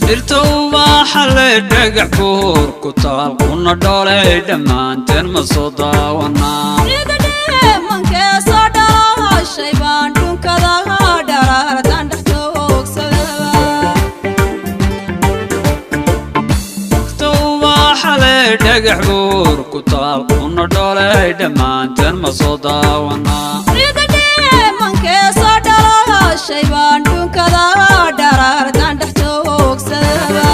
Dhirta ubaaxa le dhagax buur ku taal kuna dholay dhammaanteen ma soo daawanaa. Sida dheemankee soo dhalaashay baan dhunkada dharaartan dhex joogsadaba. Dhirta ubaaxa le dhagax buur ku taal kuna dholay dhammaanteen ma soo daawanaa. Sida dheemankee soo dhalaashay baan dhunkada dharaartan dhex joogsadaba.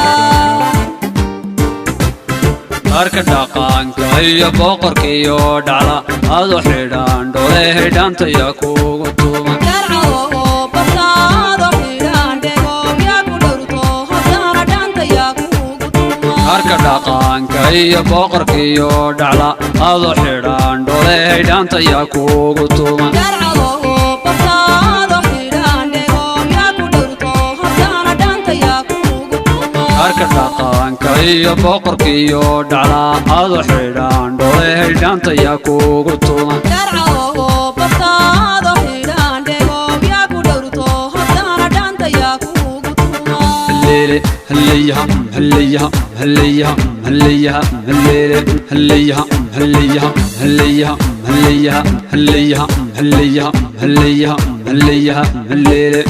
Dharka dhaqanka iyo boqorkiyo dhacla ado xidhaan dhole xidhaantaya kugu tuman. Darcado bartaado xidhaan dhego yaa ku dhowrto haddana dhaanta yaa kugu tuma. Dharka dhaqanka iyo boqorkiyo dhacla ado xidhaan dhole xidhaantaya kugu tuman. Darcado bartaado xidhaan dhego yaa ku dhowrto haddana dhaanta yaa kugu tuma. Dharka dhaqanka iyo boqorkiyo dhacla ado xidhaan dhole xidhaantaya kugu tuman. Darcado bartaado xidhaan dhego yaa ku dhowrto haddana dhaanta yaa kugu tuma. Hallele halleeyaha halleeyaha halleeyaha halleeyaha halleele halleeyaha halleeyaha halleeyaha halleeyaha halleeyaha halleeyaha halleeyaha halleeyaha halleele.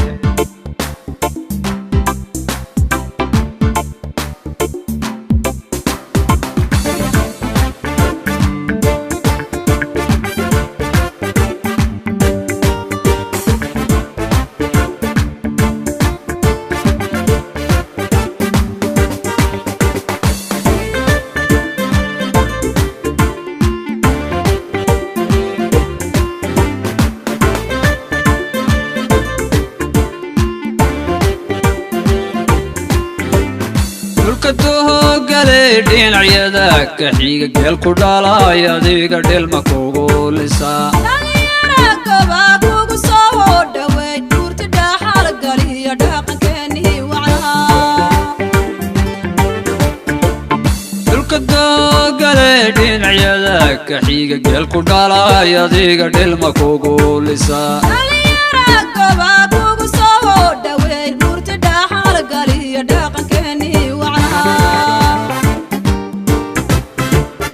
Dhulka doogale dhinacyada ka xiga geel ku dhalay adiga dhilma kugu lisaa. Dhalinyara goba kugu soo dhaweyd buurti dhaxal galiyo dhaqankeenii wacnaa. Dhulka doogale dhinacyada ka xiga geel ku dhalay adiga dhilma kugu lisaa. Dhalinyara goba kugu soo dhaweyd buurti dhaxal galiyo dhaqankeenii wacnaa.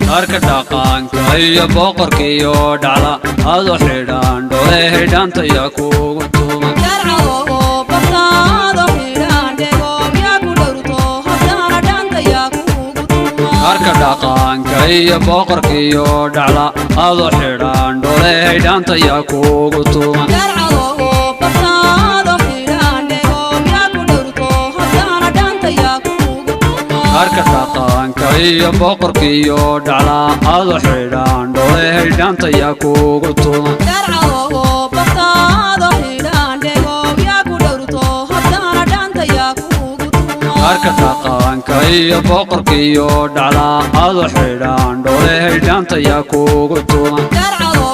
Dharka dhaqanka iyo boqorkiyo dhacla ado xidhaan dhole xidhaantaya kugu tuman. Darcado bartaado xidhaan dhego yaa ku dhowrto haddana dhaanta yaa kugu tuma. Dharka dhaqanka iyo boqorkiyo dhacla ado xidhaan dhole xidhaantaya kugu tuman. Darcado bartaado xidhaan dhego yaa ku dhowrto haddana dhaanta yaa kugu tuma. Dharka dhaqanka iyo boqorkiyo dhacla ado xidhaan dhole xidhaantaya kugu tuman. Darcado bartaado xidhaan dhego yaa ku dhowrto haddana dhaanta yaa kugu tuma. Dharka dhaqanka iyo boqorkiyo dhacla ado xidhaan dhole xidhaantaya kugu tuman. Darcado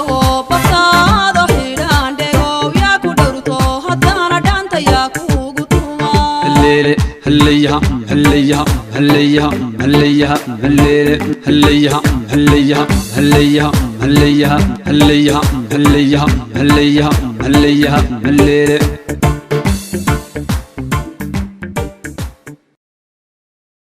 bartaado xidhaan dhego yaa ku dhowrto haddana dhaanta yaa kugu tuma. Halleele halleeyaha halleeyaha halleeyaha halleeyaha halleele halleeyaha halleeyaha halleeyaha halleeyaha halleeyaha halleeyaha halleeyaha halleeyaha halleele.